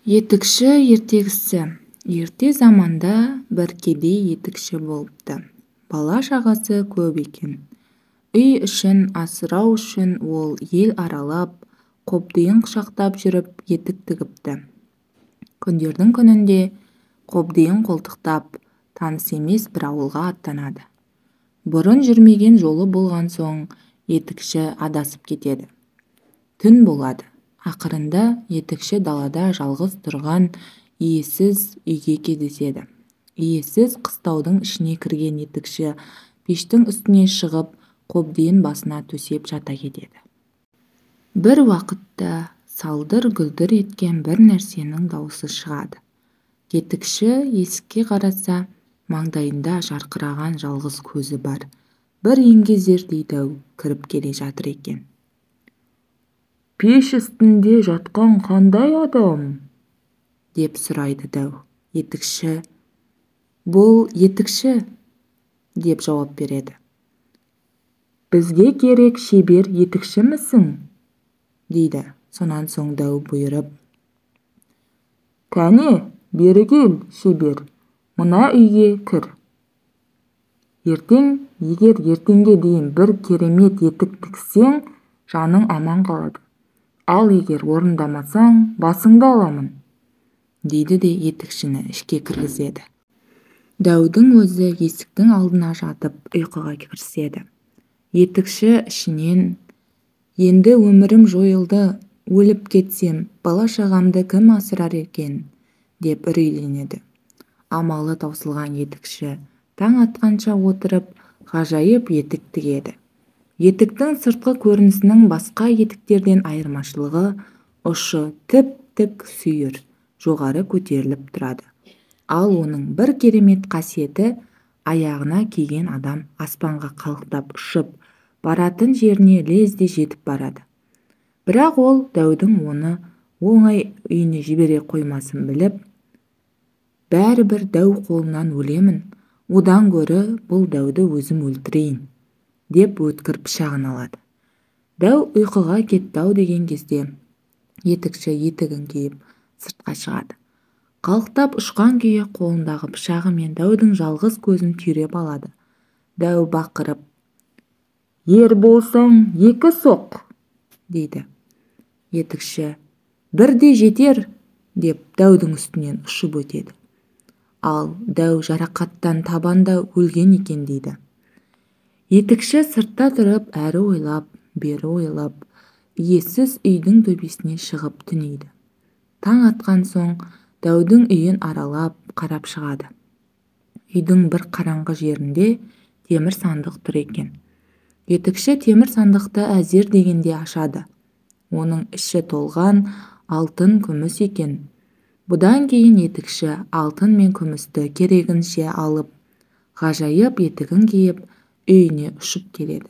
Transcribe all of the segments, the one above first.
Етікші ертегісі. Ерте заманда бір кедей етікші болыпты. Бала-шағасы көп екен. Үй ішін асырау үшін ол ел аралап, қобдиын құшақтап жүріп етік тігіпті. Күндердің күнінде қобдиын қолтықтап, таныс емес бір ауылға аттанады. Бұрын жүрмеген жолы болған соң етікші адасып кетеді. Түн болады. Ақырында етікші далада жалғыз тұрған иесіз үйге кездеседі. Иесіз қыстаудың ішіне кірген етікші пештің үстіне шығып, қобдиын басына төсеп жата кетеді. Бір уақытта салдыр-гүлдір еткен бір нәрсенің даусы шығады. Етікші есікке қараса, маңдайында жарқыраған жалғыз көзі бар бір еңгезердей дәу кіріп келе жатыр екен. «Пеш үстінде жатқан қандай адам?» деп сұрайды дәу. Етікші: «Бұл етікші», деп жауап береді. «Бізге керек шебер етікшімісің?» дейді. Сонан соң дәу бұйырып: «Кәне, бері кел, шебер, мына үйге кір. Ертең, егер ертеңге дейін бір керемет етік тіксең, жаның аман қалады. Ал егер орындамасаң, басыңды аламын», дейді де етікшіні ішке кіргізеді. Дәудің өзі есіктің алдына жатып ұйқыға кіріседі. Етікші ішінен: «Енді өмірім жойылды, өліп кетсем, бала-шағамды кім асырар екен?» деп үрейленеді. Амалы таусылған етікші таң атқанша отырып, ғажайып етік тігеді. Етіктің сыртқы көрінісінің басқа етіктерден айырмашылығы: ұшы тіп-тік сүйір, жоғары көтеріліп тұрады. Ал оның бір керемет қасиеті: аяғына киген адам аспанға қалықтап ұшып, баратын жеріне лезде жетіп барады. Бірақ ол дәудің оны оңай үйіне жібере қоймасын біліп: «Бәрібір дәу қолынан өлемін, одан гөрі бұл дәуді өзім өлтірейін», деп өткір пышағын алады. Дәу ұйқыға кетті-ау деген кезде етікші етігін киіп сыртқа шығады. Қалықтап ұшқан күйі қолындағы пышағымен дәудің жалғыз көзін түйреп алады. Дәу бақырып: «Ер болсаң, екі соқ!» дейді. Етікші: «Бір де жетер», деп дәудің үстінен ұшып өтеді. Ал дәу жарақаттан табанда өлген екен дейді. Етікші сыртта тұрып әрі ойлап, бері ойлап, иесіз үйдің төбесіне шығып түнейді. Таң атқан соң дәудің үйін аралап қарап шығады. Үйдің бір қараңғы жерінде темір сандық тұр екен. Етікші темір сандықты әзер дегенде ашады. Оның іші толған алтын күміс екен. Бұдан кейін етікші алтын мен күмісті керегінше алып, ғажайып етігін киіп, үйіне ұшып келеді.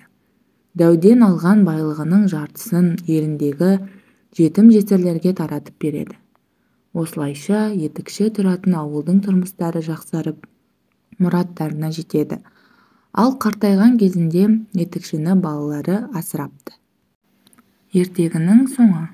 Дәуден алған байлығының жартысын еліндегі жетім-жесірлерге таратып береді. Осылайша етікші тұратын ауылдың тұрмыстары жақсарып, мұраттарына жетеді. Ал қартайған кезінде етікшіні балалары асырапты. Ертегінің соңы.